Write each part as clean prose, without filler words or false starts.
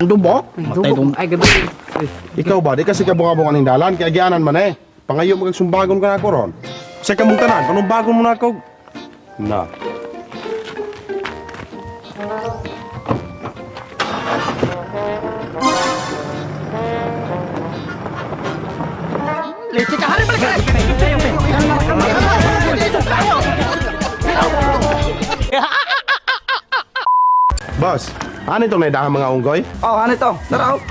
Ang dubok. Matay dong. Ay, gabi. Ikaw ba di kasi kabunga-bunga ning dalan kay agianan man eh. Pangayo mo kag sumbagon ka nako ron. Sa kamong tanan, panumbagon mo na ako. Na. Leche ka hari balik. Boss, ano itong naidahang mga unggoy? Oh, ano ito? Tara oh.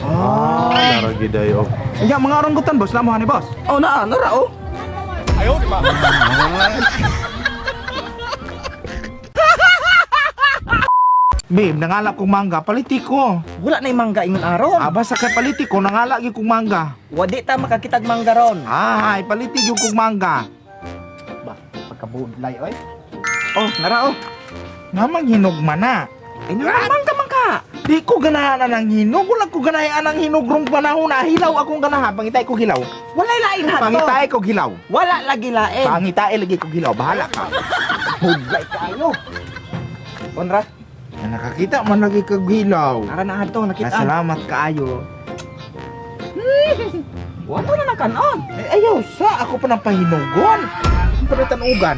Ah, naragiday oh. Nya mga oranggutan boss, namo hani boss. Oh, naa, nara oh. Babe, nangala kong mangga, paliti ko. Wala na mangga ingon aron. Aba sa kay paliti ko, nangala gyud kong mangga. Wadi ta makakitag mangga ron. Ay, paliti gyud kong mangga. Ba, pagkabudlay oy. Oh, nara oh. Ngamang hinog man na. Ay, nara mangga mangga. Di ko ganahan ang hinog, wala ko ganahan ang hinog rong panahon na hilaw akong ganahan, pangitay ko hilaw. Walay lain hato. Pangitay ko hilaw. Wala lagi lain. Pangitay lagi ko hilaw, bahala ka. Budlay kaayo. Onra, Na nakakita man lagi kag hilaw. nara na ato Na nakita. salamat kaayo. Wato na nang kanon. Ay, ayaw sa ako pa ng pahinugon. Ang panitanugan.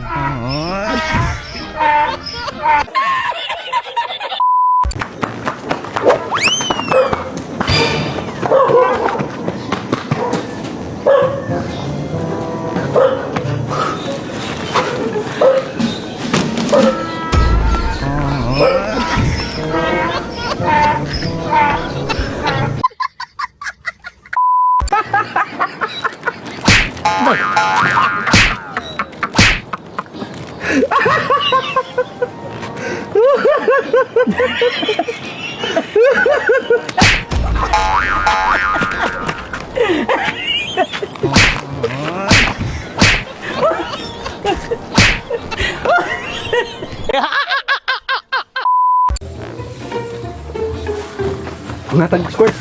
Ngatag squirt.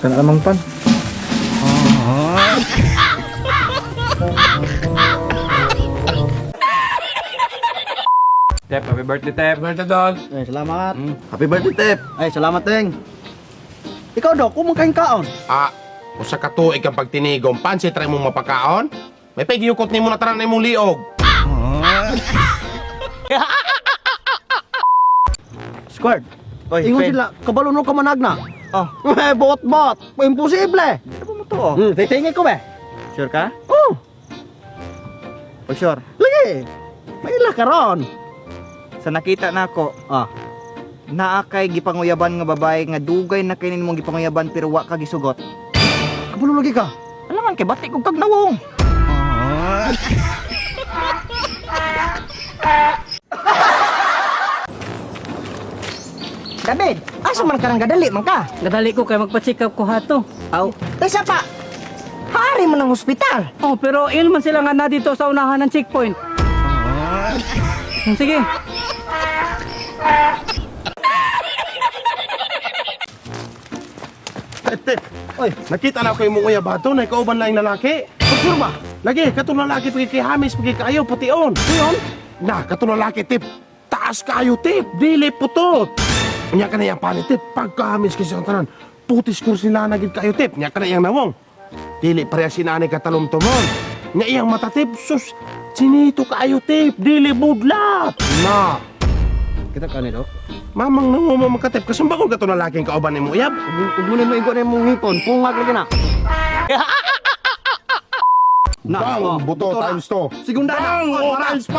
Kana lamang pan. Tep, happy birthday, Tep. Birthday, Dol. Ay, salamat. Happy birthday, Tep. Ay, salamat, Teng. Ikaw, Dok, kung kain kaon. Ah, usa ka tuig ang pagtinigom, pansit try mong mapakaon? May pagiyukot nimo na tanan imong liog. Squirt. Oy, Ingon Fred. sila, kabalo no ka managna. Oh. Eh, bot-bot. Imposible. Ano mo to oh? Titingin ko be. Sure ka? Oh, Oh, sure. lagi. Maila karon. Sa nakita nako, Ah, naa kay gipanguyaban nga babae nga dugay na kay nimong gipanguyaban pero wa ka gisugot. kabalo lagi ka. Alangan kay bati kog kagnawong. David, asa man ka nang gadali man ka? Gadali ko kay magpa-check up ko hato. Aw, taysa pa. Hari man ang ospital. Oh, pero yun man sila nga na dito sa unahan ng checkpoint. Sige. Tep, tep. Oy. Nakita na ako imong uyab ato, na kauban laing lalaki. Sure ba? Lagi, katong lalaki pagkikihamis, pagkikayo, pution. Ngayon? Na, katong lalaki, tip. Taas kayo, tip. Dili putot. Unya ka na iyang panit, tip. Pagkahamis kasi ang tanan, putis kur sila na gid kayo, tip. Nya ka na iyang nawong. Dili pareha sinani katalom-tumon. Nya iyang mata, tip. Sus, sinito kaayo, tip. Dili budlat. Na. Kita ka ni, Dok. Mamang nawong mo makatip. Kasumbagon katong lalaking kauban nimo uyab. Ug mo nimo igo na imong ngipon, pungag lagi na. Na, Bang! oh, Buto, na. times 2. Segunda na. Bang! Oh, Oh, times 5!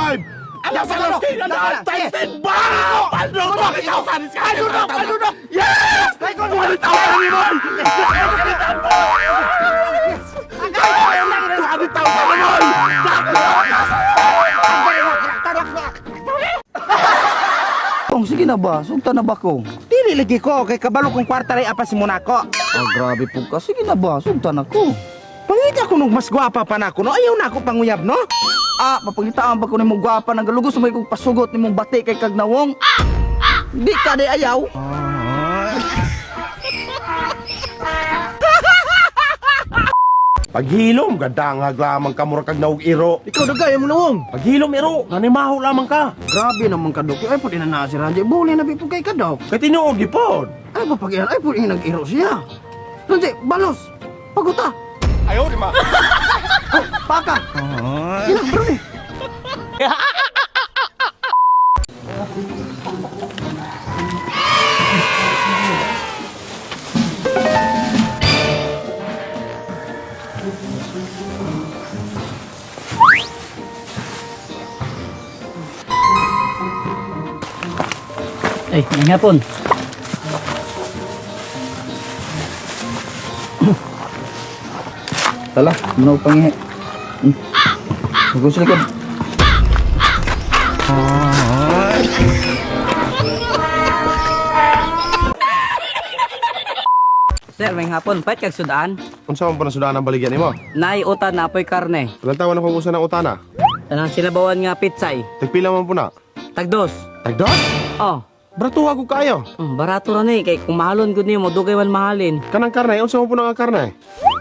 Alas, alas, alas, times 10! Bang! Ano to? Ano to? Yes! 20,000 ni Mon! 20,000 ni Mon! Kong, sige na ba? Sugta na ba ko? Dili lagi ko kay kabalo kong kwarta ray apas mo nako. Oh, grabe po ka. Sige na ba? Sugta na ko. Pangita ko nung mas gwapa pa nako no. Ayaw na ako panguyab no. Ah, mapangitaan ba ko nimong gwapa nagalugos may kong pasugot nimong bati kay kagnawong. Di ka di ayaw. Paghilom, gadangag lamang ka mura kag naog iro. Ikaw dagay mo nawong. Paghilom iro, nanimaho lamang ka. Grabe naman ka, Dok. Ay, pud ina na si Ranjay. Buli na pud kay ka, Dok. Kay tinuod gipod. Ay, ba pag ay pud ina nag-iro siya. Ranjay, balos. Paguta. Ayaw di ma. Oh, paka. Ilang bro eh. Ay, may hapon. Tala, muna ko pangihi. Huwag sa likod. Sir, may hapon. Pait kag sudaan. Unsa man po na sudan ang baligyan nimo? Naay utan na apoy karne. Lantawan ako usa ng utana. Tanang sinabawan nga pitsay. Tagpila man po na. Tagdos. Tagdos? Oh, Bratuha ko kayo. barato ra ni kay kung mahalon gud nimo dugay man mahalin. Kanang karne, unsa man po na ang karne?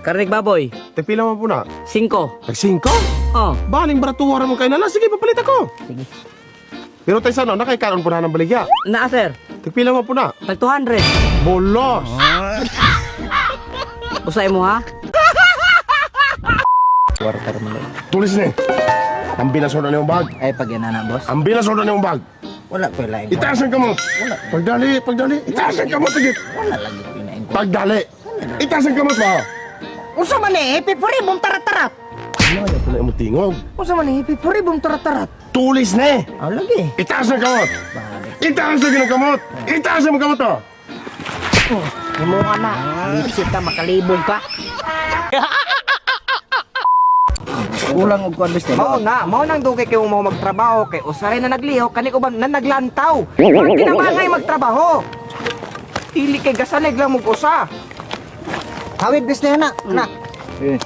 Karne baboy, Tagpila man po na. 5. Tag 5? Oh, Baling bratuha ra mo kay nala. Sige, papalit ako. Sige. Pero tayo sana, nakay karon po na ng baligya. naa sir. Tagpila man po na. Tag 200. Bolos! Usay mo ha? Quarter man. Tulis ni. Ang bilas order niyong bag. Ay pag na boss. Ang bilas order niyong bag. Wala ko lain. Itaas ang kamot. Pagdali, pagdali. Itaas ang kamot sige. Wala lagi ko inain ko. Pagdali. Itaas ang kamot ba? Unsa man eh, pipuri bom tarat-tarat. Ano po na imong tingog? Unsa man eh, pipuri bom tarat-tarat. Tulis ni. Aw lagi. Itaas ang kamot. Itaas ang kamot. Itaas ang kamot to. Imo ana, lipsit ka makalibog ka. Kulang og kuan bes. Mao na, mao nang dugay kay mo magtrabaho kay usahay na naglihok kani uban na naglantaw. Di na mangay magtrabaho. Dili kay gasalig lang mog usa. Hawid bis na anak, anak. Eh.